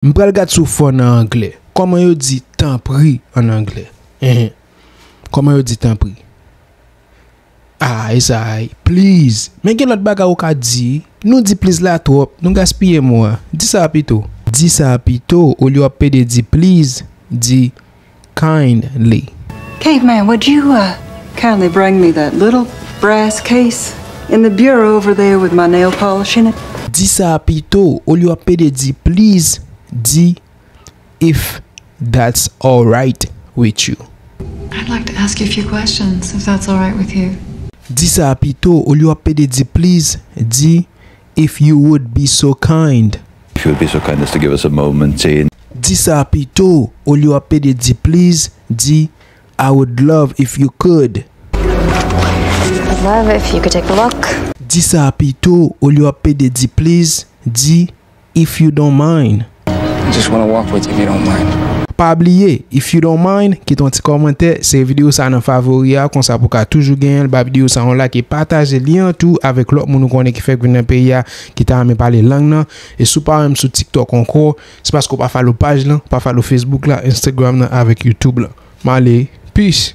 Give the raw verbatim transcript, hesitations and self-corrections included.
M pral gad si w fò nan anglè. Kòman yo di tanpri an anglè? Enhen. Kòman yo di tanpri? Ah, it's alright. Please. Men gen lòt bagay ou ka di. Nou di please la twòp. Nou gaspiye mo a. Di sa pito. Di sa pito. Olye w ap pede di please, di kindly. Caveman, would you uh, kindly bring me that little brass case in the bureau over there with my nail polish in it? Di sa pito. Olye w ap pede di please, di if that's alright with you. I'd like to ask you a few questions, if that's all right with you. Di sa pito, olye w ap pede di please, di if you would be so kind. If you would be so kind as to give us a moment, Jane. Di sa pito, olye w ap pede di please, di I would love if you could. I'd love if you could take a look. Di sa pito, olye w ap pede di please, di if you don't mind. I just wanna walk with you if you don't mind. Pa bliye, if you don't mind, kite yon ti kòmantè, save videyo sa nan favori a, konsa pou ka toujou genyen l, ba videyo sa yon like e pataje lyen an tou avèk lòt moun ou konnen ki fèk vin nan peyi a, ki ta renmen pale lang nan. E si w pa wè m sou TikTok ankò, se paske w pa follow paj lan, w pa follow Facebook la, Instagram nan avèk YouTube lan. M ale, peace!